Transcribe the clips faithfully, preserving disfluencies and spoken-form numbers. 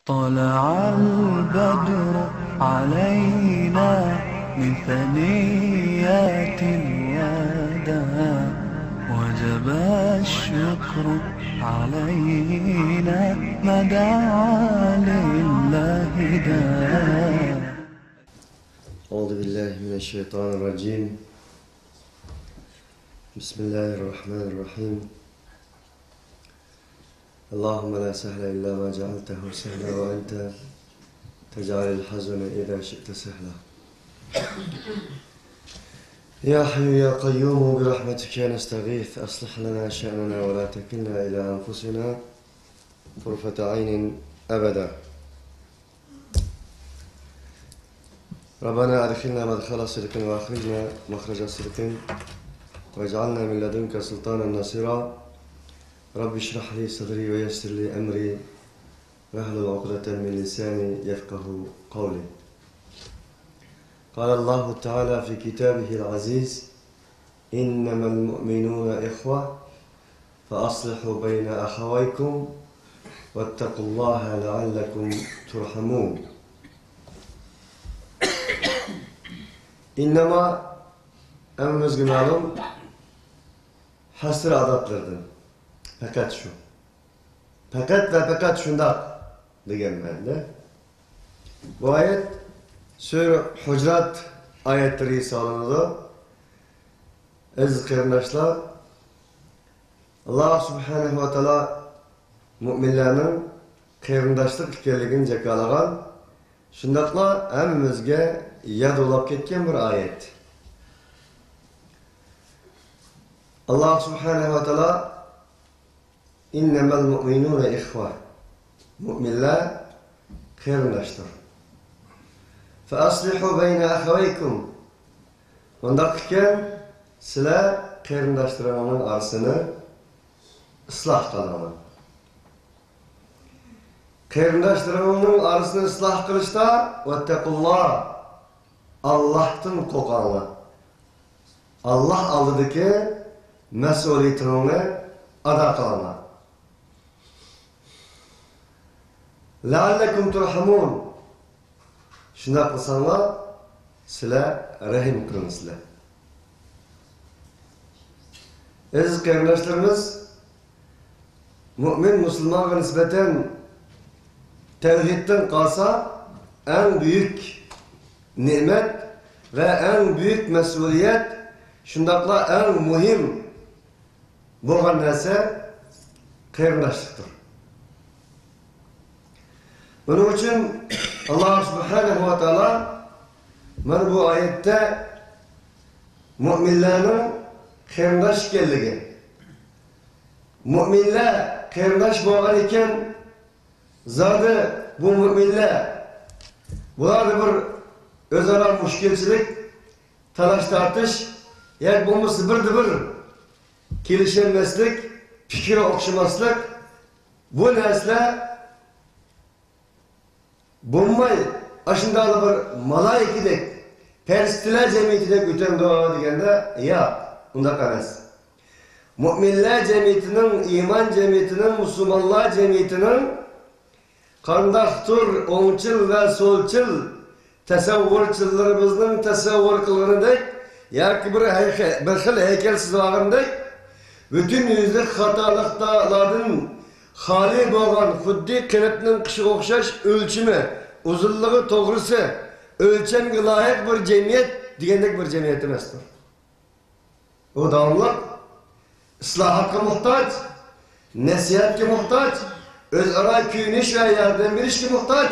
طلع البدر علينا من ثنيات الوداع، وجب الشكر علينا ما دعا لله داع. أعوذ بالله من الشيطان الرجيم. بسم الله الرحمن الرحيم. اللهم لا سهل إلا ما جعلته سهلا وأنت تجعل الحزن إذا شئت سهلا. يا حي يا قيوم برحمتك نستغيث، أصلح لنا شأننا ولا تكلنا إلى أنفسنا طرفة عين أبدا. ربنا أدخلنا مدخل صدق وأخرجنا مخرج صدق واجعلنا من لدنك سلطانا نصيرا. رب اشرح لي صدري ويسر لي أمري واحلل عقدة من لساني يفقه قولي. قال الله تعالى في كتابه العزيز: إنما المؤمنون إخوة فأصلحوا بين أخويكم واتقوا الله لعلكم ترحمون. ئىننەما، ھەممىمىزگە مەلۇم، ھەسرى ئادەتلەردىن. پەقەت شۇ. پەقەت ۋە پەقەت شۇنداق دېگەن مەنىدە. بۇ ئايەت سۈرە ھۇجرات ئايەتلىرى ھېسابلىنىدۇ. ئەزىز قېرىنداشلار، ئاللا سۇبھانەھۇ ۋە تائالا مۇئمىنلەرنىڭ قېرىنداشلىق ئىكەنلىكىنى جاكارلىغان، شۇنداقلا ھەممىمىزگە ياد بولاپ كەتكەن بىر ئايەت. ئاللا سۇبھانەھۇ ۋە تائالا: إنما المؤمنون إخوة. مۇئمىنلار قېرىنداشتۇر. فأصلحوا بين أخويكم. ئۇنداق ئىكەن، سىلەر قېرىنداشلىرىڭلارنىڭ ئارىسىنى ئىسلاھ قىلىڭلار. قېرىنداشلىرىڭلارنىڭ ئارىسىنى ئىسلاھ قىلىشتا، واتقوا الله، ئاللاھتىن قورقۇڭلار. ئاللاھ ئالدىدىكى مەسئۇلىيىتىڭلارنى ئادا قىلىڭلار. لعلكم ترحمون. شۇنداق قىلساڭلار، سىلەر رەھىم قىلىنىسىلەر. ئەزىز قېرىنداشلىرىمىز، مۇئمىن مۇسۇلمانغا نىسبەتەن تەۋھىدتىن قالسا، ئەڭ بۈيۈك نېمەت ۋە ئەڭ بۈيۈك مەسئۇلىيەت، شۇنداقلا ئەڭ مۇھىم بولغان نەرسە قېرىنداشلىقتۇر. بۇنىڭ ئۈچۈن ئاللا سۇبھانەھۇ ۋە تائالا مانا بۇ ئايەتتە مۇئمىنلارنىڭ قېرىنداش ئىكەنلىكى، مۇئمىنلار قېرىنداش بولغان ئىكەن، زادى بۇ مۇئمىنلار، بۇلاردا بىر ئۆزئارا مۈشكۈلچىلىك، تالاش-تارتىش ياكى بولمىسا بىردە بىر كېلىشەلمەسلىك، پىكرى ئوخشىماسلىق، بۇ نەرسىلەر بولماي، ئاشۇنداقلا بىر مالايىكىدەك، پەرىشتىلەر جەمئىيىتىدەك ئۆتەمدۇ دېگەندە، ياق، ئۇنداق ئەمەس. مۇئمىنلار جەمئىيىتىنىڭ، ئىمان جەمئىيىتىنىڭ، مۇسۇلمانلار جەمئىيىتىنىڭ قانداقتۇر ئوڭچىل ۋە سولچىل تەسەۋۋۇرچىلىرىمىزنىڭ تەسەۋۋۇر قىلغىنىدەك ياكى بىر ھەي-، بىر خىل ھەيكەل سىزىۋالغىنىدەك، پۈتۈن يۈزلۈك خاتالىقلاردىن خالىي بولغان، خۇددى قېلىپنىڭ قىشىغا ئوخشاش ئۆلچىمى، ئۇزۇنلۇقى توغرىسى، ئۆلچەمگە لايىق بىر جەمئىيەت دېگەندەك بىر جەمئىيەت ئەمەستۇر. ئۇ داۋاملىق ئىسلاھاتقا موھتاج، نەسىھەتكە موھتاج، ئۆزئارا كۆيۈنۈش ۋە ياردەم بېرىشكە موھتاج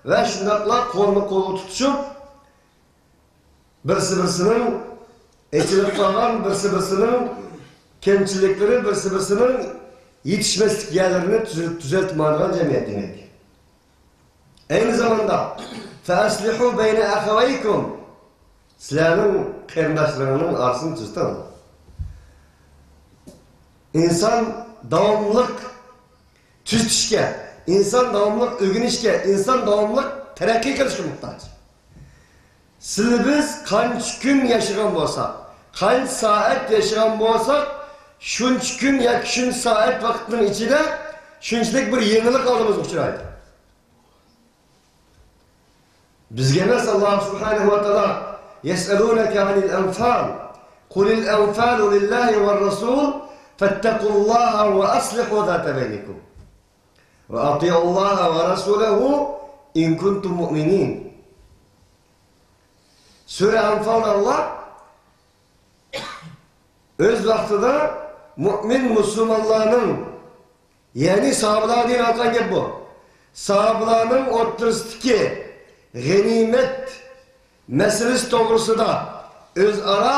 ۋە شۇنداقلا قولمۇ قولغا تۇتۇشۇپ، بىرسى بىرسىنىڭ ئېچىلىپ قالغان، بىرسى بىرسىنىڭ كەمچىلىكلىرى، بىرسى بىرسىنىڭ يېتىشمەسلىك يەرلىرىنى تۈزە-، تۈزەلتمەيدىغان جەمئىيەت دېمەك. ئەينى زاماندا، فأصلحوا بين أخويكم، سىلەرنىڭ قېرىنداشلىرىڭنىڭ ئارىسىنى تۈزىتىڭ. ئىنسان داۋاملىق تۈزىتىشكە، ئىنسان داۋاملىق ئۆگىنىشكە، ئىنسان داۋاملىق تەرەققىي قىلىشقا موھتاج. سىلەر بىز قانچە كۈن ياشىغان بولساق، قانچە سائەت ياشىغان بولساق، شۇنچە كۈن ياكى شۇنچە سائەت ۋاقىتنىڭ ئىچىدە شۇنچىلىك بىر يېڭىلىق ئالدىمىزغا ئۇچرايدۇ. بىزگە ئەمەس، ئاللا سۇبھانەھۇ ۋە تائالا، يەسئەلۇنەكە ئەنىل ئەنفال، قۇلىل ئەنفالۇ لىللاھى ۋەر رەسۇل، فەتتەقۇللاھا ۋە ئەسلىھۇ زاتە بەينىكۇم. ۋە ئەتىئۇللاھا ۋە رەسۇلەھۇ ئىن كۇنتۇم مۇئمىنىن. سۈرە ئەنفالدا ئاللا ئۆز ۋاقتىدا مۇئمىن مۇسۇلمانلارنىڭ، يەنى ساھابىلار دەۋاتقان گەپ بۇ. ساھابىلارنىڭ ئوتتۇرىسىدىكى غەنىيمەت مەسىلىسى توغرىسىدا ئۆزئارا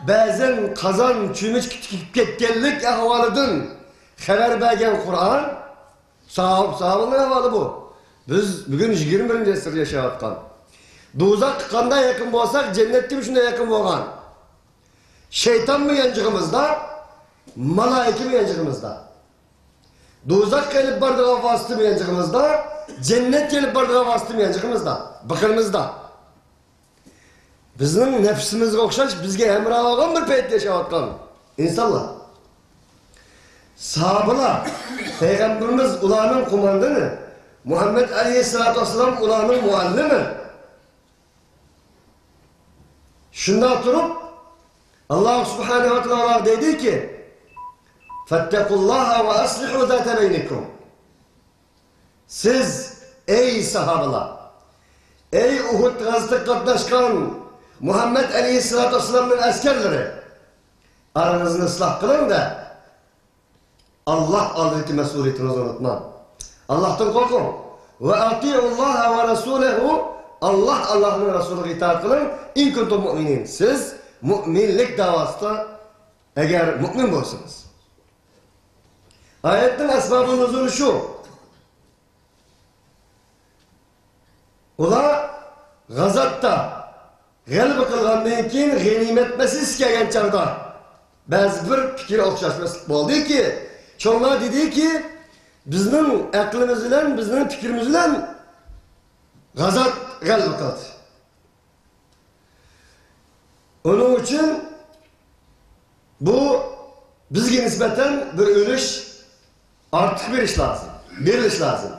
بەزەن قازان چۆمۈچكە تىكىپ كەتكەنلىك ئەھۋالىدىن خەۋەر بەرگەن قۇرئان. ساھاب-، ساھابىنىڭ ئەھۋالى بۇ. بىز بۈگۈن يىگىرمە بىرىنچى ئەسىردە ياشاۋاتقان. دوزاخقا قانداق يېقىن بولساق، جەننەتكىمۇ شۇنداق يېقىن بولغان. شەيتانمۇ يانچۇقىمىزدا، مالائىكىمۇ يانچۇقىمىزدا. دوزاخقا ئېلىپ بارىدىغان ۋاسىتىمۇ يانچۇقىمىزدا، جەننەتكە ئېلىپ بارىدىغان ۋاسىتىمۇ يانچۇقىمىزدا، بېقىنىمىزدا. بىزنىڭ نەپسىمىزگە ئوخشاش بىزگە ھەمراھ بولغان بىر پەيتتە ياشاۋاتقان ئىنسانلار. ساھابىلار، پەيغەمبىرىمىز ئۇلارنىڭ قوماندانى، مۇھەممەد ئەلەيھىسسالاتۇ ۋەسسالام ئۇلارنىڭ مۇئەللىمى. شۇنداق تۇرۇپ، ئاللا سۇبھانەھۇ ۋە تائالا دەيدۇكى، فەتتەقۇللاھا ۋە ئەسلىھۇ زاتە بەينىكۇم. سىز، ئەي ساھابىلار، ئەي ئۇھۇد غەزۋىتىگە قاتناشقان مۇھەممەد ئەلەيھىسسالاتۇ ۋەسسالامنىڭ ئەسكەرلىرى، ئارىڭىزنى ئىسلاھ قىلىڭ-دە، ئاللا ئالدىدىكى مەسئۇلىيىتىڭىزنى ئۇنتۇماڭ. ئاللاھتىن قورقۇڭ. ۋە ئەتىئۇللاھا ۋە رەسۇلەھۇ، ئاللا، ئاللانىڭ رەسۇلىغا ئىتائەت قىلىڭ. ئىن كۇنتۇم مۇئمىنىن، سىز مۇئمىنلىك داۋاسىدا ئەگەر مۇئمىن بولسىڭىز. ئايەتنىڭ ئەسبابى نۇزۇلى شۇ. ئۇلار غازاتتا غەلىبە قىلغاندىن كېيىن غەنىيمەت مەسىلىسى كەلگەن چاغدا بەزى بىر پىكىر ئوخشاشماسلىق بولدىكى، چوڭلار دېدىكى، بىزنىڭ ئەقلىمىز بىلەن، بىزنىڭ پىكرىمىز بىلەن غازات غەلىبە قىلدى. ئۇنىڭ ئۈچۈن بۇ بىزگە نىسبەتەن بىر ئۈلۈش ئارتۇق بېرىش لازىم، بېرىلىش لازىم.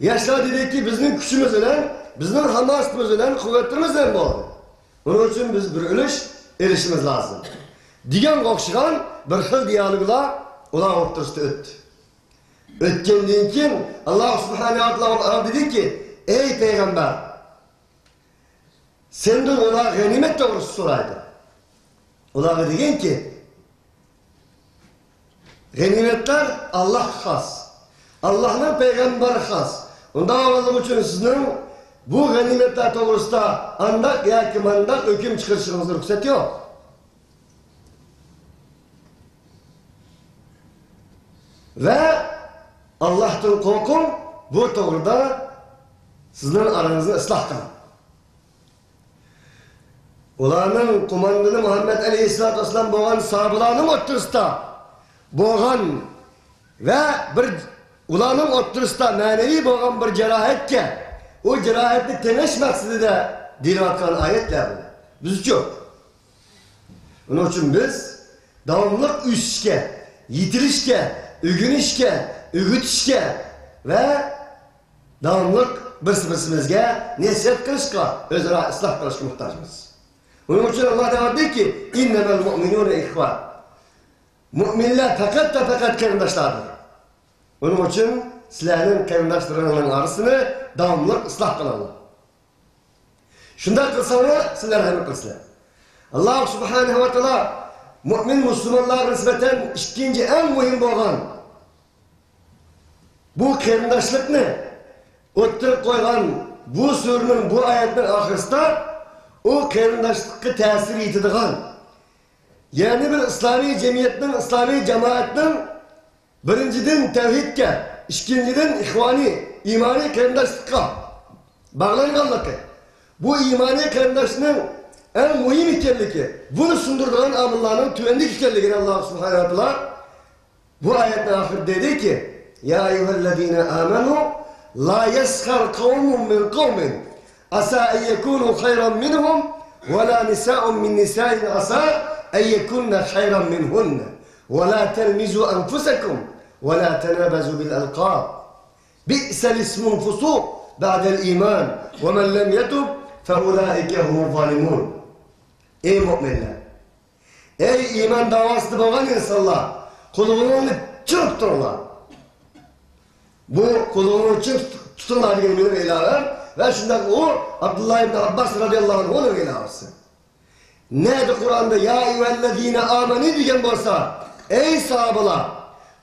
ياشلار دېدىكى، بىزنىڭ كۈچىمىز بىلەن، بىزنىڭ ھاماسىتىمىز بىلەن، قۇۋۋەتلىرىمىز بىلەن بولدى. ئۇنىڭ ئۈچۈن بىز بىر ئۈلۈش ئېلىشىمىز لازىم، دېگەنگە ئوخشىغان بىر خىل دىيالوگلار ئۇلار ئوتتۇرىسىدا ئۆتتى. ئۆتكەندىن كېيىن ئاللا سۇبھانەھۇ ۋە تائالا ئۇلارغا دېدىكى، ئەي پەيغەمبەر، سەندىن ئۇلار غەنىيمەت توغرىسىدا سورايدۇ. ئۇلارغا دېگىنكى، غەنىيمەتلەر ئاللاھقا خاس، ئاللاھنىڭ پەيغەمبىرىگە خاس. ئۇنداق بولغانلىقى ئۈچۈن سىزنىڭ بۇ غەنىيمەتلەر توغرىسىدا ئانداق ياكى مانداق ھۆكۈم چىقىرىشىڭىزغا رۇخسەت يوق. ۋە ئاللاھتىن قورقۇڭ، بۇ توغرىدا سىزنىڭ ئارىڭىزنى ئىسلاھ قىلىڭ. ئۇلارنىڭ قوماندانى مۇھەممەد ئەلەيھىسسالاتۇ ۋەسسالام بولغان ساھابىلارنىڭ ئوتتۇرىسىدا بولغان ۋە بىر، ئۇلارنىڭ ئوتتۇرىسىدا مەنىۋى بولغان بىر جاراھەتكە، ئۇ جاراھەتنى تېڭىش مەقسىتىدە دېيىلىۋاتقان ئايەتلەر بۇ. بىزچۇ؟ ئۇنىڭ ئۈچۈن بىز داۋاملىق ئۆسۈشكە، يېتىلىشكە، ئۆگىنىشكە، ئۆگىتىشكە ۋە داۋاملىق بىرسى-بىرسىمىزگە نەسىھەت قىلىشقا، ئۆزئارا ئىسلاھ قىلىشقا موھتاجمىز. ئۇنىڭ ئۈچۈن ئاللا دەۋاتىدۇكى، ئىننەمەل مۇئمىنۇنە ئىخۋە. مۇئمىنلەر پەقەت ۋە پەقەت قېرىنداشلاردۇر. ئۇنىڭ ئۈچۈن سىلەرنىڭ قېرىنداشلىرىڭلارنىڭ ئارىسىنى داۋاملىق ئىسلاھ قىلىڭلار. شۇنداق قىلساڭلار، سىلەر غەلىبە قىلىسىلەر. ئاللا سۇبھانەھۇ ۋە تائالا مۇئمىن مۇسۇلمانلارغا نىسبەتەن ئىككىنچى ئەڭ مۇھىم بولغان بۇ قېرىنداشلىقنى ئوتتۇرىغا قويغان بۇ سۈرىنىڭ، بۇ ئايەتنىڭ ئاخىرىسىدا ئۇ قېرىنداشلىققا تەسىر يېتىدىغان، يەنى بىر ئىسلامىي جەمئىيەتنىڭ، ئىسلامىي جامائەتنىڭ بىرىنچىدىن، تەۋھىدكە، ئىككىنچىدىن، ئىخۋانىي، ئىمانىي قېرىنداشلىققا باغلانغانلىقى، بۇ ئىمانىي قېرىنداشنىڭ ئەڭ مۇھىم ئىكەنلىكى، بۇنى سۇندۇرىدىغان ئامىللارنىڭ تۆۋەندىكى ئىكەنلىكىنى ئاللا سۇبھانەھۇ ۋە تائالا بۇ ئايەتنىڭ ئاخىرىدا دېدىكى، يا أيها الذين آمنوا لا يسخر قوم من قوم عسى أن يكونوا خيرا منهم ولا نساء من نساء عسى أن يكن خيرا منهن ولا تلمزوا أنفسكم ولا تنابزوا بالألقاب بئس الاسم الفسوق بعد الإيمان ومن لم يتب فأولئك هم الظالمون. ئەي مۆمىنلەر! ئەي ئىمان داۋاسىدا بولغان ئىنسانلار! قۇلىقىڭلارنى چىڭ تۇتۇڭلار. بۇ قۇلىقىڭلارنى چىڭ تۇت-، تۇتۇڭلار دېگەن مېنىڭ ئىلاھەم ۋە شۇنداق ئۇ ئابدۇللا ئىبن ئابباس رەزىياللاھۇ ئەنھۇنىڭ ئىلاھىسى. نەدە قۇرئاندا يا ئەييۇھەللەزىنە ئامەنۇ دېگەن بولسا، ئەي ساھابىلار،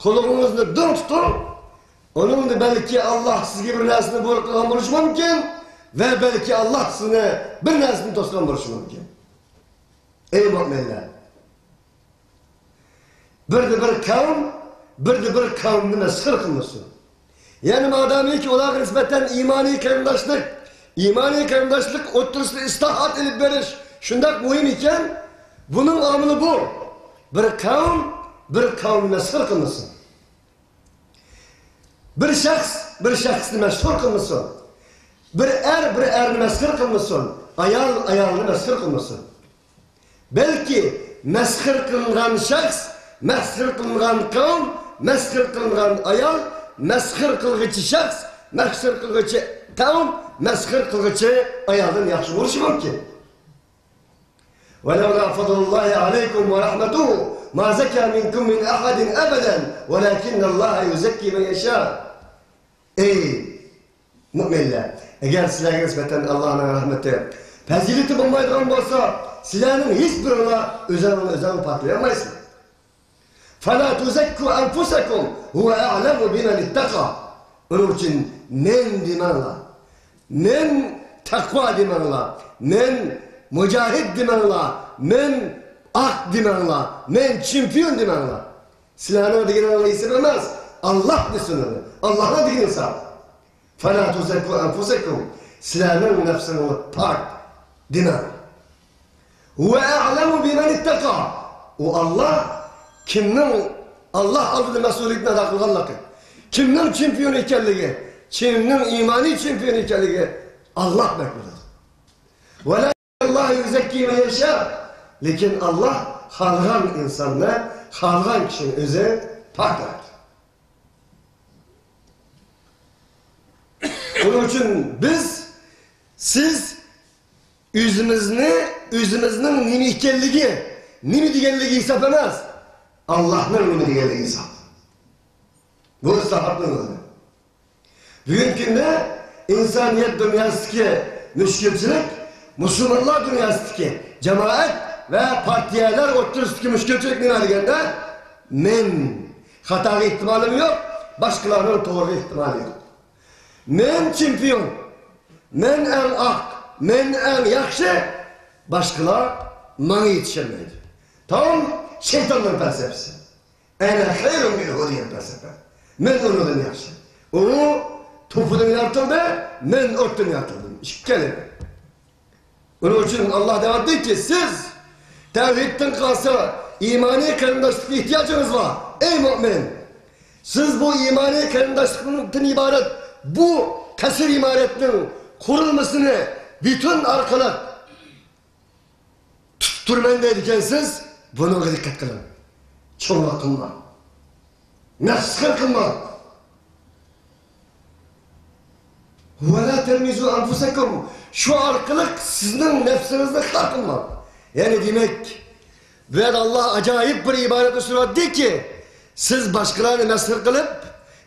قۇلىقىڭىزنى دىڭ تۇتۇڭ. ئۇنىڭدا بەلكى ئاللاھ سىزگە بىر نەرسىنى بۇيرۇق قىلغان بولۇشى مۇمكىن ۋە بەلكى ئاللاھ سىزنى بىر نەرسىدىن توسقان بولۇشى مۇمكىن. ئەي مۆمىنلەر! بىردە بىر قەۋم، بىردە بىر قەۋمنى مەسخىرە قىلمىسۇن. يەنى مادامىكى ئۇلارغا نىسبەتەن ئىمانىي قېرىنداشلىق، ئىمانىي قېرىنداشلىق ئوتتۇرىسىدا ئىسلاھات ئېلىپ بېرىش شۇنداق مۇھىم ئىكەن، بۇنىڭ ئامىلى بۇ. بىر قەۋم بىر قەۋمنى مەسخىرە قىلمىسۇن. بىر شەخس بىر شەخسنى مەسخىرە قىلمىسۇن. بىر ئەر بىر ئەرنى مەسخىرە قىلمىسۇن. ئايال ئايالنى مەسخىرە قىلمىسۇن. بەلكى مەسخىرە قىلىنغان شەخس، مەسخىرە قىلىنغان قەۋم، مەسخىرە قىلىنغان ئايال، مەسخىرە قىلغۇچى شەخس، مەسخىرە قىلغۇچى قەۋم، مەسخىرە قىلغۇچى ئايالدىن ياخشى بولۇشى مۇمكىن. ولولا فضل الله عليكم ورحمته ما زكى منكم من أحد أبدا ولكن الله يزكي من يشاء. ئەي مۆمىنلەر! ئەگەر سىلەرگە نىسبەتەن ئاللاھنىڭ رەھمىتى، پەزىلىتى بولمايدىغان بولسا، سىلەرنىڭ ھېچ بىرىڭلار ئۆزۈڭلارنى ئۆزۈڭلار پاكلىيالمايسىلەر. فلا تزكوا أنفسكم هو أعلم بمن اتقى. ئۇنىڭ ئۈچۈن مەن دېمەڭلار. مەن تەقۋا دېمەڭلار. مەن مۇجاھىد دېمەڭلار. مەن ئاق دېمەڭلار. مەن چېمپىيون دېمەڭلار. سىلەرنىڭ دېگىنىڭلار ھېساب ئەمەس. ئاللاھ دېسۇن ئۇنى. ئاللاھنىڭ دېگىنى ھېساب. فلا تزكوا أنفسكم. سىلەرنىڭ نەپسىڭلارنى پاك دېمەڭ. ھۇۋە ئەئلەمۇ بىمەن ئىتتەقا. ئۇ ئاللاھ كىمنىڭ ئاللاھ ئالدىدا مەسئۇلىيىتىنى ئادا قىلغانلىقى، كىمنىڭ چېمپىيون ئىكەنلىكى، كىمنىڭ ئىمانىي چېمپىيون ئىكەنلىكى ئاللاھ بەك بىلىدۇ. ۋەلەكىننەللاھە يۇزەككى مەن يەشا. لېكىن ئاللاھ خالىغان ئىنساننى، خالىغان كىشىنى ئۆزى پاكلايدۇ. ئۇنىڭ ئۈچۈن بىز، سىز ئۆزىمىزنى، ئۆزىمىزنىڭ نېمە ئىكەنلىكى، نېمە دېگەنلىكى ھېساب ئەمەس، ئاللاھنىڭ نېمە دېگەنلىكى ھېساب. بۇ ئىسلاھاتنىڭ يولى. بۈگۈنكى كۈندە ئىنسانىيەت دۇنياسىدىكى مۈشكۈلچىلىك، مۇسۇلمانلار دۇنياسىدىكى جامائەت ۋە پارتىيەلەر ئوتتۇرىسىدىكى مۈشكۈلچىلىك نېمە دېگەندە، مەن خاتاغا ئېھتىمالىم يوق، باشقىلارنىڭ توغرىغا ئېھتىمالى يوق. مەن چېمپىيون، مەن ئەڭ ئاق، مەن ئەڭ ياخشى، باشقىلار ماڭا يېتىشەلمەيدۇ. تام شەيتاننىڭ پەلسەپىسى. ئەنە خەيرۇن مىنھۇ دېگەن پەلسەپە. مەن ئۇنىڭدىن ياخشى. ئۇ توپىدىن يارىتىلدى، مەن ئوتتىن يارىتىلدىم. ئىككىلى. ئۇنىڭ ئۈچۈن ئاللاھ دەۋاتىدۇكى، سىز تەۋھىدتىن قالسا ئىمانىي قېرىنداشلىققا ئېھتىياجىڭىز بار، ئەي مۆمىن! سىز بۇ ئىمانىي قېرىنداشلىقتىن ئىبارەت بۇ قەسىر ئىمارەتنىڭ قۇرۇلمىسىنى بېتون ئارقىلىق تۇتۇپ تۇرىمەن دەيدىكەنسىز، بۇنىڭغا دىققەت قىلىڭ. چوڭلۇق قىلماڭ. مەسخىرە قىلماڭ. ۋەلا تەلمىزۇ ئەنفۇسەكۇم. شۇ ئارقىلىق سىزنىڭ نەپسىڭىزنى خار قىلماڭ. يەنى دېمەك، بۇ يەردە ئاللاھ ئاجايىپ بىر ئىبارەتنى سۈرۈۋەتتىكى، سىز باشقىلارنى مەسخىرە قىلىپ،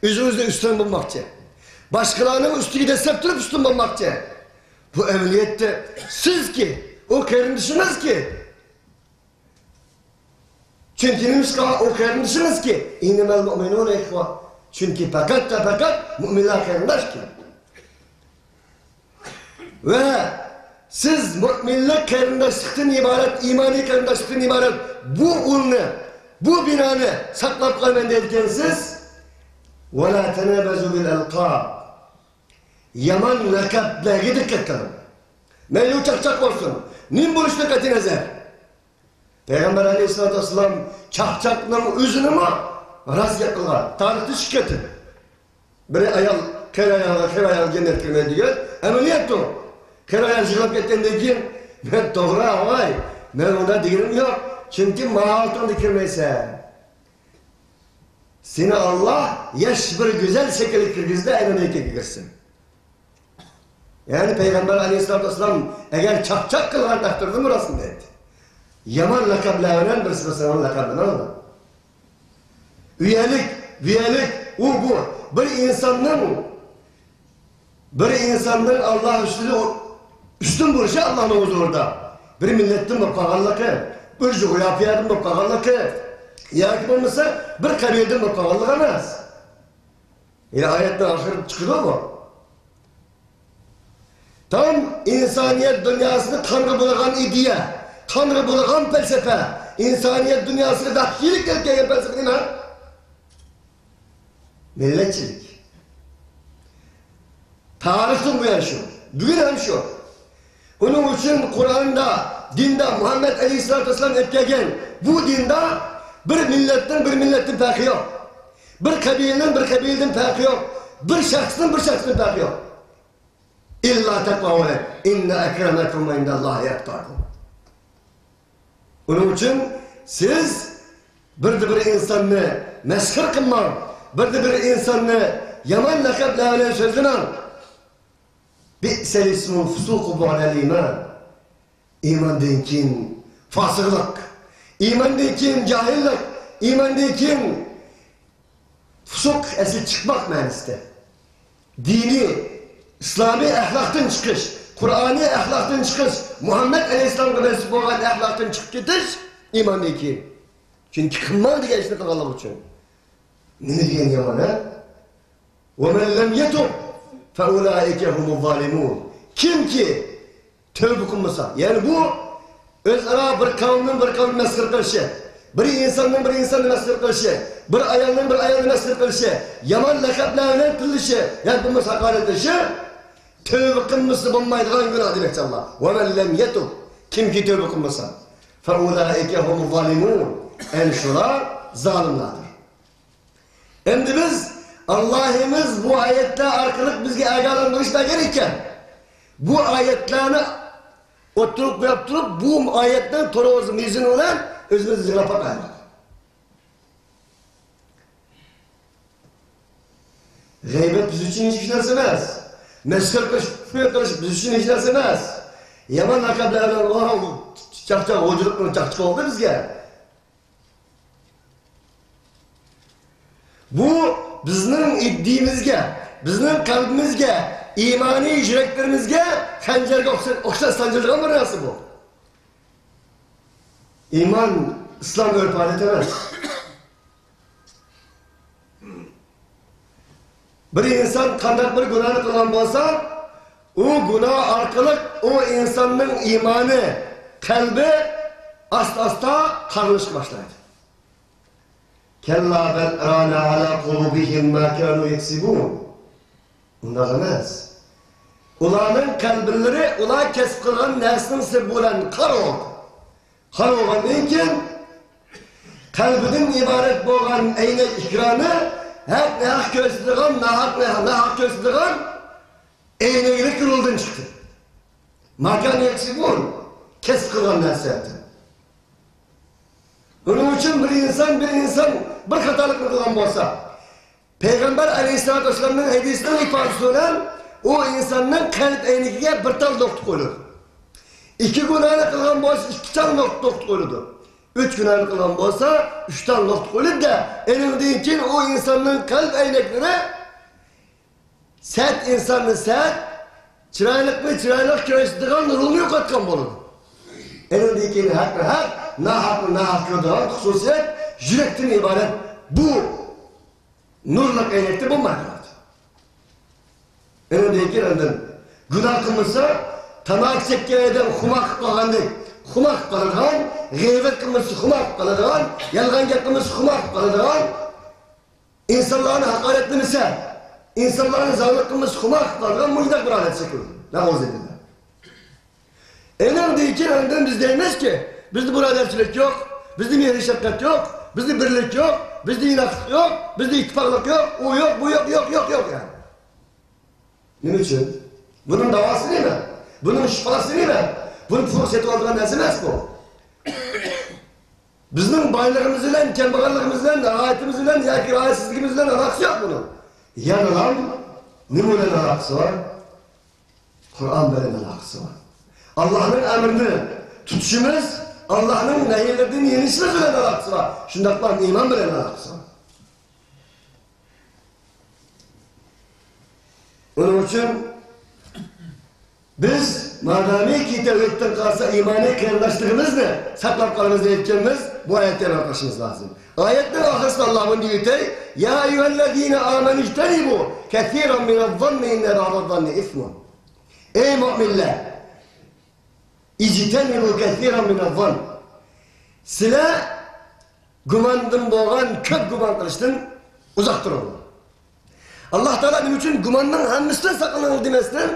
ئۆزىڭىزدىن ئۈستۈن بولماقچى. باشقىلارنىڭ ئۈستىگە دەسسەپ تۇرۇپ ئۈستۈن بولماقچى. بۇ ئەمەلىيەتتە سىزكى، ئۇ قېرىندىشىڭىزكى. چۈنكى نېمىشقا ئۇ قېرىندىشىڭىزكى؟ ئىننەمەل مۇئمىنۇنە ئىخۋە. چۈنكى پەقەت ۋە پەقەت مۇئمىنلار قېرىنداشكەن. ۋە سىز مۇئمىنلىق قېرىنداشلىقتىن ئىبارەت، ئىمانىي قېرىنداشلىقتىن ئىبارەت بۇ ئۇلنى، بۇ بىنانى ساقلاپ قالىمەن دەيدىكەنسىز. ۋەلا تەنابەزۇ بىل ئەلقاب. يامان لەقەبلەرگە دىققەت قىلىڭ. مەيلى ئۇ چاقچاق بولسۇن، نېمە بولۇشىدىن قەتئىينەزەر. پەيغەمبەر ئەلەيھىسسالاتۇ ۋەسسالام چاقچاقنىڭ ئۆزىنىمۇ راست گەپ قىلغان، تارىختا ئىككى قېتىم. بىرى ئايال، قېرى ئايالغا، قېرى ئايال جەننەتكە كىرمەيدۇ دېگەن، ئەمەلىيەتتۇ. قېرى ئايال يىغلاپ كەتكەندىن كېيىن، مەن توغرا ئاغاي، مەن ئۇنداق دېگىنىم يوق، چۈنكى ماڭا ئالتۇندا كىرمەيسەن. سېنى ئاللاھ ياش بىر گۈزەل شەكىلگە كىرگۈزدى، ئەينەن ھەيكەلگە كىرسۇن. يەنى پەيغەمبەر ئەلەيھىسسالاتۇ ۋەسسالام ئەگەر چاقچاق قىلغان تەقدىردىمۇ راستىنى ئېيتتى. يامان لەقەملەر بىلەن بىرسى بىرسىنى لەقەملىمەڭلار. ئۈيەلىك، بۈيەلىك، ئۇ بۇ. بىر ئىنساننىڭ، بىر ئىنساننىڭ ئاللا ئۈستىدە ئۈستۈن بولۇشى ئاللانىڭ ھۇزۇرىدا. بىر مىللەتتىن بولۇپ قالغانلىقى، بىر جۇغراپىيەدىن بولۇپ قالغانلىقى، ياكى بولمىسا بىر قەبىلىدىن بولۇپ قالغانلىقى ئەمەس. يەنە ئايەتنىڭ ئاخىرىدا چىقىدۇ بۇ. تام ئىنسانىيەت دۇنياسىدا قانغا بۇلىغان ئىدىيە، قانغا بۇلىغان پەلسەپە، ئىنسانىيەت دۇنياسىغا ۋەھشىيلىك ئېلىپ كەلگەن پەلسەپە نېمە؟ مىللەتچىلىك. تارىختىن بۇيان شۇ، بۈگۈن ھەم شۇ. ئۇنىڭ ئۈچۈن قۇرئاندا، دىندا مۇھەممەد ئەلەيھىسسالاتۇ ۋەسسالام ئېيتىپ كەلگەن بۇ دىندا بىر مىللەتنىڭ بىر مىللەتتىن پەرقى يوق. بىر قەبىلىنىڭ بىر قەبىلىدىن پەرقى يوق. بىر شەخسنىڭ بىر شەخستىن پەرقى يوق. ئىللا تەقۋا، ئىننە ئەكرەمەكۇم ئىندەللاھى ئەتقاكۇم. ئۇنىڭ ئۈچۈن سىز بىردە بىر ئىنساننى مەسخىرە قىلماڭ، بىردە بىر ئىنساننى يامان لەقەملەر بىلەن سۆزلىمەڭ. بىئسەل ئىسمۇل فۇسۇقۇ بەئدەل ئىمان. ئىماندىن كېيىن فاسىقلىق، ئىماندىن كېيىن جاھىللىق، ئىماندىن كېيىن فۇسۇق، ئەسلى چىقماق مەنىسىدە. دىنىي، ئىسلامىي ئەخلاقتىن چىقىش، قۇرئانىي ئەخلاقتىن چىقىش، مۇھەممەد ئەلەيھىسسالامغا مەنسۇپ بولغان ئەخلاقتىن چىقىپ كېتىش ئىماندىن كېيىن. چۈنكى قىلماڭ دېگەن ئىشنى قىلغانلىقى ئۈچۈن. نېمە دېگەن يامان، ھە؟ وَمَنْ لَمْ يَتُبْ فَأُولَٰئِكَ هُمُ الظَّالِمُونَ. كىمكى تەۋبە قىلمىسا، يەنى بۇ ئۆزئارا بىر قەۋمنىڭ بىر قەۋمنى مەسخىرە قىلىشى، بىر ئىنساننىڭ بىر ئىنساننى مەسخىرە قىلىشى، بىر ئايالنىڭ بىر ئايالنى مەسخىرە قىلىشى، يامان لەقەملەر بىلەن تىللىشى ياكى بولمىسا ھاقارەتلىشى، تەۋبە قىلمىسا بولمايدىغان گۇناھ دېمەكچى ئاللا. وَمَنْ لَمْ يَتُبْ، كىمكى تەۋبە قىلمىسا، فَأُولَٰئِكَ هُمُ الظَّالِمُونَ، ئەنە شۇلار زالىملاردۇر. ئەمدى بىز، ئاللاھىمىز بۇ ئايەتلەر ئارقىلىق بىزگە ئاگاھلاندۇرۇش بەرگەن ئىكەن. بۇ ئايەتلەرنى ئوتتۇرىغا قويۇپ تۇرۇپ، بۇ ئايەتنىڭ تورۇزى، مىزىنى بىلەن ئۆزىمىزنى جىڭلاپ باقايلى. غەيۋەت بىز ئۈچۈن ھېچ نەرسە ئەمەس. مەسخىرە قىلىش، پۇخرى قىلىش بىز ئۈچۈن ھېچ نەرسە ئەمەس. يامان لەقەملەر بىلەن، ۋاھ، چاقچاق، غوجىلىق، چاقچىق بولدى بىزگە. بۇ بىزنىڭ ئىدىيىمىزگە، بىزنىڭ قەلبىمىزگە، ئىمانىي يۈرەكلىرىمىزگە خەنجەرگە ئوخشاش، ئوخشاش سانجىلىدىغان بىر نەرسە بۇ. ئىمان، ئىسلام ئۆرپ-ئادەت ئەمەس. بىر ئىنسان قانداق بىر گۇناھنى قىلغان بولسا، ئۇ گۇناھ ئارقىلىق ئۇ ئىنساننىڭ ئىمانى، قەلبى ئاستا-ئاستا قارىلىشقا باشلايدۇ. كَلَّا بَلْ رَانَ عَلَىٰ قُلُوبِهِمْ مَا كَانُوا يَكْسِبُونَ. ئۇنداق ئەمەس. ئۇلارنىڭ قەلبىلىرى ئۇلار كەسىپ قىلغان نەرسىنىڭ سەۋەبى بىلەن قارا بولدى. قارا بولغاندىن كېيىن قەلبىدىن ئىبارەت بولغان ئەينەك ئېكرانى ھەق، ھەق كۆرسىتىدىغان، ناھەق، ناھەق كۆرسىتىدىغان ئەينەكلىك رولدىن چىقتى. ماكان يەكسىبۇن، كەسىپ قىلغان نەرسە. بۇنىڭ ئۈچۈن بىر ئىنسان، بىر ئىنسان بىر خاتالىقنى قىلغان بولسا، پەيغەمبەر ئەلەيھىسسالاتۇ ۋەسسالامنىڭ ھەدىسىنىڭ ئىپادىسى بىلەن ئۇ ئىنساننىڭ قەلب ئەينىكىگە بىر تال نۇقتا قويۇلىدۇ. ئىككى گۇناھنى قىلغان بولسا، ئىككى تال نۇقتا قويۇلىدۇ. ئۈچ گۇناھنى قىلغان بولسا، ئۈچ تال نۇقتا قويۇلىدۇ-دە، ئېنىڭدىن كېيىن ئۇ ئىنساننىڭ قەلب ئەينەكلىرى سەت ئىنساننى سەت، چىرايلىقنى چىرايلىق كۆرسىتىدىغان رولنى يوقاتقان بولىدۇ. ئېنىڭدىن كېيىن ھەقنى ھەق، ناھەقنى ناھەق كۆرىدىغان خۇسۇسىيەت يۈرەكتىن ئىبارەت بۇ نۇرلۇق ئەينەكتە بولمايدۇ. ئېنىڭدىن كېيىن ئاندىن گۇناھ قىلمىسا، تاماكا چەككەن ئادەم خۇمار قىلىپ قالغاندەك خۇمار قىلىپ قالىدىغان، غىيبەت قىلمىسا خۇمار قىلىپ قالىدىغان، يالغان گەپ قىلمىسا خۇمار قىلىپ قالىدىغان، ئىنسانلارنى ھاقارەتلىمىسە، ئىنسانلارنى زالىم قىلمىسا خۇمار قىلىپ قالىدىغان مۇشۇنداق بىر ھالەت شەكىللىنىدۇ. نەئۇزۇبىللا. ئېنىڭدىن كېيىن ئاندىن بىز دەيمىزكى، بىزدە بۇرادەرچىلىك يوق، بىزدە مېھرى شەپقەت يوق، بىزدە بىرلىك يوق، بىزدە ئىناقلىق يوق، بىزدە ئىتتىپاقلىق يوق، ئۇ يوق، بۇ يوق، يوق، يوق، يوق يەنى. نېمە ئۈچۈن؟ بۇنىڭ داۋاسى نېمە؟ بۇنىڭ شىپاسى نېمە؟ بۇنى پۇل سېتىۋالىدىغان نەرسە ئەمەس بۇ. بىزنىڭ بايلىقىمىز بىلەن، كەمبەغەللىكىمىز بىلەن، راھىتىمىز بىلەن ياكى راھەتسىزلىكىمىز بىلەن ئالاقىسى يوق بۇنىڭ. يەنىلا نېمە بىلەن ئالاقىسى بار؟ قۇرئان بىلەن ئالاقىسى بار. ئاللاھنىڭ ئەمرىنى تۇتۇشىمىز، ئاللاھنىڭ نەھيلىرىدىن يېنىشىمىز بىلەن ئالاقىسى بار. شۇنداقلا ئىمان بىلەن ئالاقىسى بار. ئۇنىڭ ئۈچۈن بىز مادامىكى تەۋھىدتىن قالسا، ئىمانىي قېرىنداشلىقىمىزنى ساقلاپ قالىمىز دەيدىكەنمىز، بۇ ئايەتنى ئەمەل قىلىشىمىز لازىم. ئايەتنىڭ ئاخىرسىدا ئاللاھ بۇنى دېيىۋېتەي، يا أيها الذين آمنوا اجتنبوا كثيرا من الظن إن بعض الظن إثم. ئەي مۆمىنلەر! اجتنبوا كثيرا من الظن. سىلەر گۇماندىن بولغان كۆپ گۇمان قىلىشتىن ئۇزاق تۇرۇڭلار. ئاللاھ تائالا نېمە ئۈچۈن گۇماننىڭ ھەممىسىدىن ساقلىنىڭ دېمەستىن،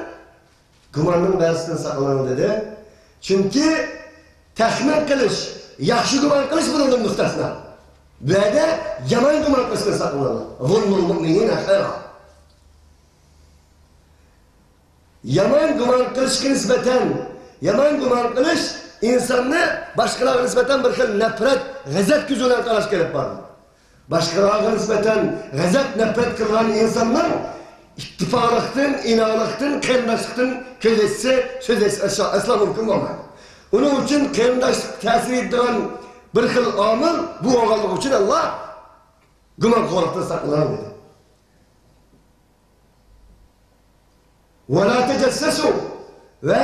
گۇماننىڭ بەزىسىدىن ساقلىنىڭ دېدى؟ چۈنكى تەخمىن قىلىش، ياخشى گۇمان قىلىش بۇنىڭدىن مۇستەسنا. بۇ يەردە يامان گۇمان قىلىشتىن ساقلىنىڭلار. ظن المؤمنين خير. يامان گۇمان قىلىشقا نىسبەتەن، يامان گۇمان قىلىش ئىنساننى باشقىلارغا نىسبەتەن بىر خىل نەپرەت، غەزەپ كۆزى بىلەن قاراشقا ئېلىپ بارىدۇ. باشقىلارغا نىسبەتەن غەزەپ، نەپرەت قىلغان ئىنساننىڭ ئىتتىپاقلىقتىن، ئىناقلىقتىن، قېرىنداشلىقتىن كۆز ئېچىشى، سۆز ئېچىشى ئەسلا، ئەسلا مۇمكىن بولمايدۇ. ئۇنىڭ ئۈچۈن قېرىنداشلىق تەسىر ئېتىدىغان بىر خىل ئامىل بۇ بولغانلىقى ئۈچۈن ئاللاھ گۇمانخورلۇقتىن ساقلىنىڭ دېدى. ولا تجسسوا. ۋە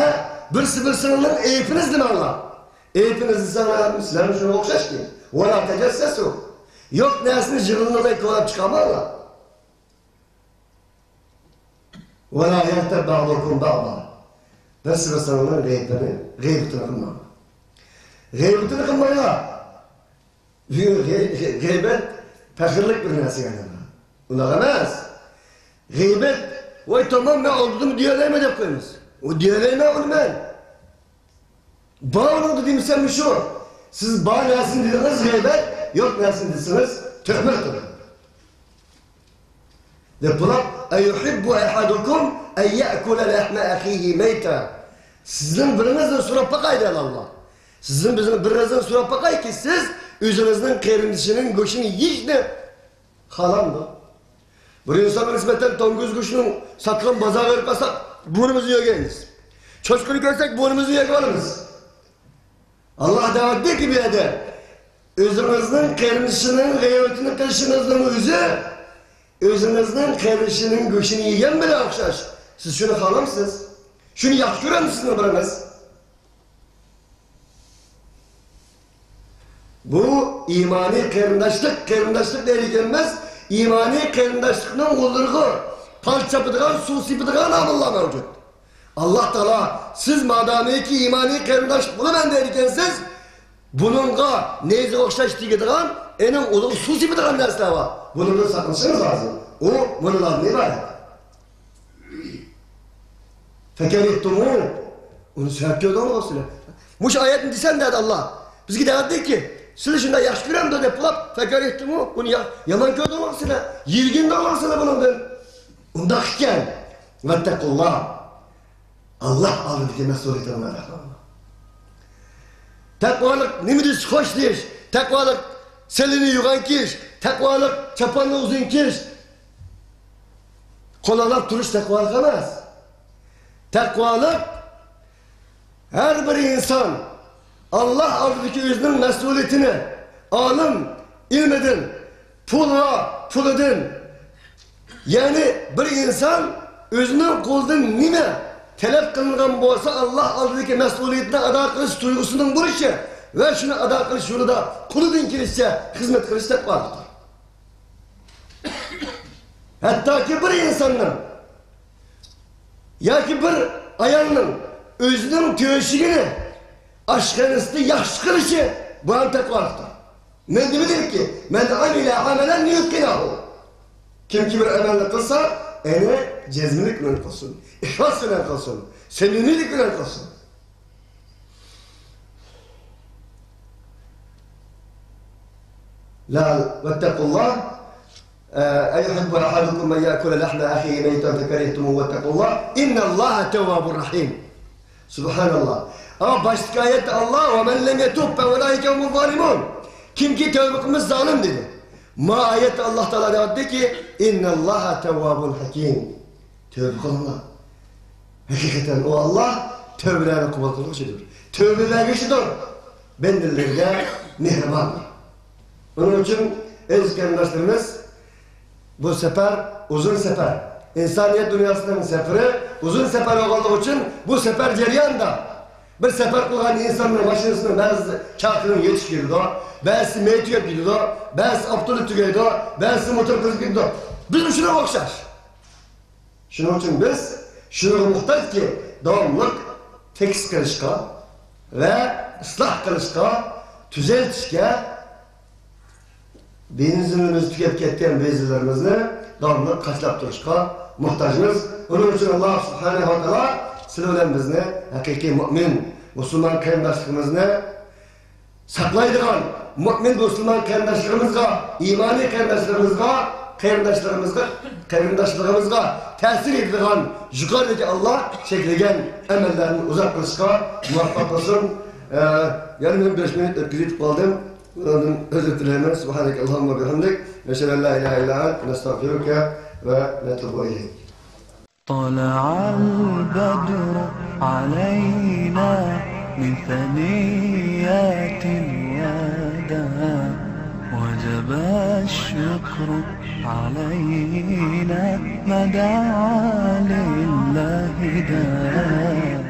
بىرسى بىرسىنىڭ ئەيىبىنى ئىزدىمەڭلار. ئەيىبىنى ئىزدىسەڭلار، سىلەرمۇ شۇنىڭغا ئوخشاش كېيىن. ولا تجسسوا. يوق نەرسىنى يىغىنلىرىدا كولاپ چىقارماڭلار. ولا يغتب بعضكم بعضا. بىرسى بىرسىنىڭ غەيبىنى، غەيۋىتىنى قىلماڭلار. غەيۋىتىنى قىلماڭلار. غەي-، غەي-، غەيۋەت پەخىرلىك بىر نەرسىگە ئايلانغان. ئۇنداق ئەمەس. غەيۋەت، ۋاي تامام، مەن ئالدىدىمۇ دېيەلەيمەن دەپ قويىمىز. ئۇ دېيەلەيمەن ئۇنى مەن. بار ئۇنىڭدا دېمىسەم شۇ. سىز بار نەرسىنى دېدىڭىز غەيۋەت، يوق نەرسىنى دېسىڭىز تۆھمەت قىلىڭ. دەپ بولۇپ، أيحب أحدكم أن يأكل لحم أخيه ميتا. سىزنىڭ بىرىڭىزدىن سوراپ باقاي دەيدۇ ئاللاھ. سىزنىڭ بىزنىڭ بىرىڭىزدىن سوراپ باقايكى، سىز ئۆزىڭىزنىڭ قېرىندىشىنىڭ گۆشىنى يېيىشنى خالامدۇ؟ بىر ئىنسانغا نىسبەتەن توڭگۇز گۆشىنىڭ ساتقان بازارغا بېرىپ قالساق، بۇرنىمىزنى يۆگەيمىز. چوشقىنى كۆرسەك، بۇرنىمىزنى يۆگەپ ئالىمىز. ئاللاھ دەۋەتتىكى بۇ يەردە، ئۆزىڭىزنىڭ قېرىندىشىنىڭ غەيۋىتىنى قىلىشىڭىزنىڭ ئۆزى، ئۆزىڭىزنىڭ قېرىندىشىنىڭ گۆشىنى يېگەن بىلەن ئوخشاش. سىز شۇنى خالامسىز؟ شۇنى ياخشى كۆرەمسىز سىزنىڭ بىرىڭىز؟ بۇ ئىمانىي قېرىنداشلىق، قېرىنداشلىق دەيدىكەنمىز، ئىمانىي قېرىنداشلىقنىڭ ئۇلىرىغا پال چاپىدىغان، سۇ سېپىدىغان ئامىللار مەۋجۇت. ئاللاھ تائالا، سىز مادامىكى ئىمانىي قېرىنداش بولىمەن دەيدىكەنسىز، بۇنىڭغا نەيزىگە ئوخشاش تېگىدىغان، ئېنىڭ ئۇلىغا سۇ سېپىدىغان نەرسىلەر بار. بۇنىڭدىن ساقلىنىشىڭىز لازىم. ئۇ مۇنۇلاردىن ئىبارەت. فكرهتموه. ئۇنى سۆيۈپ كۆردۈڭلارمۇ سىلەر؟ مۇشۇ ئايەتنى دېسەم دەيدۇ ئاللاھ. بىزگە دەۋەتتىكى، سىلەر شۇنداق ياخشى كۆرەمدۇ دەپ بولاپ، فكرهتموه، بۇنى يا-، يامان كۆردۈڭلارمۇ سىلەر؟ يىرگىندىڭلار سىلەر بۇنىڭدىن. ئۇنداق ئىكەن، واتقوا الله. ئاللاھ ئالدىدىكى مەسئۇلىيىتىڭلارنى ئادا قىلىڭلار. تەقۋالىق نېمە دېسە خوش دېيىش، تەقۋالىق سېلىنى يوغان كىيىش، تەقۋالىق چاپاننى ئۇزۇن كىيىش، قول ئالاپ تۇرۇش تەقۋالىق ئەمەس. تەقۋالىق ھەر بىر ئىنسان ئاللاھ ئالدىدىكى ئۆزىنىڭ مەسئۇلىيىتىنى، ئالىم ئىلمىدىن، پۇل ۋە پۇلىدىن، يەنى بىر ئىنسان ئۆزىنىڭ قولىدىن نېمە تەلەپ قىلىنغان بولسا، ئاللاھ ئالدىدىكى مەسئۇلىيىتىنى ئادا قىلىش تۇيغۇسىنىڭ بولۇشى ۋە شۇنى ئادا قىلىش يولىدا قولىدىن كېلىشىچە خىزمەت قىلىش تەقۋالىقتۇر. ھەتتاكى بىر ئىنساننىڭ ياكى بىر ئايالنىڭ ئۆزىنىڭ تۆشۈكىنى، ئاشخانىسىنى ياخشى قىلىشى، بۇ ھەم تەقۋالىقتۇر. مەن نېمە دېدىكى؟ مەن ئەمىلە ئەمەلەن لىيۇتقىنەھۇ. كىمكى بىر ئەمەلنى قىلسا، ئېنى جەزمىلىك بىلەن قىلسۇن، ئىخلاس بىلەن قىلسۇن، سەمىمىيلىك بىلەن قىلسۇن. لا، واتقوا الله. ئە، أيحب أحدكم أن يأكل لحم أخيه ميتا فكرهتموه واتقوا الله إن الله تواب رحيم. سبحان الله. ئەمما باشتىكى ئايەتتە ئاللاھ، ومن لم يتب فأولئك هم الظالمون. كىمكى تەۋبە قىلمىسا زالىم دېدى. ما ئايەتتە ئاللاھ تائالا دەۋاتىدۇكى، إن الله تواب حكيم. تەۋبە قىلىڭلار. ھەقىقەتەن ئۇ ئاللا تەۋبىلەرنى قوبۇل قىلغۇچىدۇر. تەۋبە بەرگۈچىدۇر. بەندىلىرىگە مېھرىباندۇر. ئۇنىڭ ئۈچۈن ئەزىز قېرىنداشلىرىمىز، بۇ سەپەر ئۇزۇن سەپەر. ئىنسانىيەت دۇنياسىنىڭ سەپىرى ئۇزۇن سەپەر بولغانلىقى ئۈچۈن بۇ سەپەر جەريانىدا بىر سەپەر قىلغان ئىنساننىڭ ماشىنىسىنىڭ بەزىسى چاقىنىڭ يېتىشىپ كېتىدۇ، بەزىسى مېيى تۈگەپ كېتىدۇ، بەزىسى ئاپتوموبىل تۈگەيدۇ، بەزىسى موتور قىزىپ كېتىدۇ. بىز شۇنىڭغا ئوخشاش. شۇنىڭ ئۈچۈن بىز شۇنىڭغا موھتاجكى، داۋاملىق تېكىست قىلىشقا ۋە ئىسلاھ قىلىشقا، تۈزەلتىشكە، بېنزىنىمىز تۈگەپ كەتكەن بېنزىنلىرىمىزنى داۋاملىق قاچىلاپ تۇرۇشقا موھتاجمىز. ئۇنىڭ ئۈچۈن ئاللا سۇبھانەھۇ ۋە تائالا سىلەر بىلەن بىزنى ھەقىقىي مۆمىن، مۇسۇلمان قېرىنداشلىقىمىزنى ساقلايدىغان، مۆمىن مۇسۇلمان قېرىنداشلىرىمىزغا، ئىمانىي قېرىنداشلىرىمىزغا، قېرىنداشلىرىمىزغا، قېرىنداشلىقىمىزغا تەسىر يېتىدىغان يۇقىرىدىكى ئاللا چەكلىگەن ئەمەللەرنى ئۇزاق قىلىشقا مۇۋەپپەق قىلسۇن. ئە، يەنە مەن بەش مىنۇت ئۆتكۈزۈپ قالدىم. بۇنىڭدىن ئۆزۈر تىلەيمەن. سۇبھانەكەللاھۇممە بىھەمدىك. نەشھەدۇ ئەللا ئىلاھە ئىللا ئەنت، نەستەغفىرۇكە ۋە نەتۇبۇ ئىلەيك. طلع البدر علينا من ثنيات الوداع، وجب الشكر علينا ما دعا لله داع.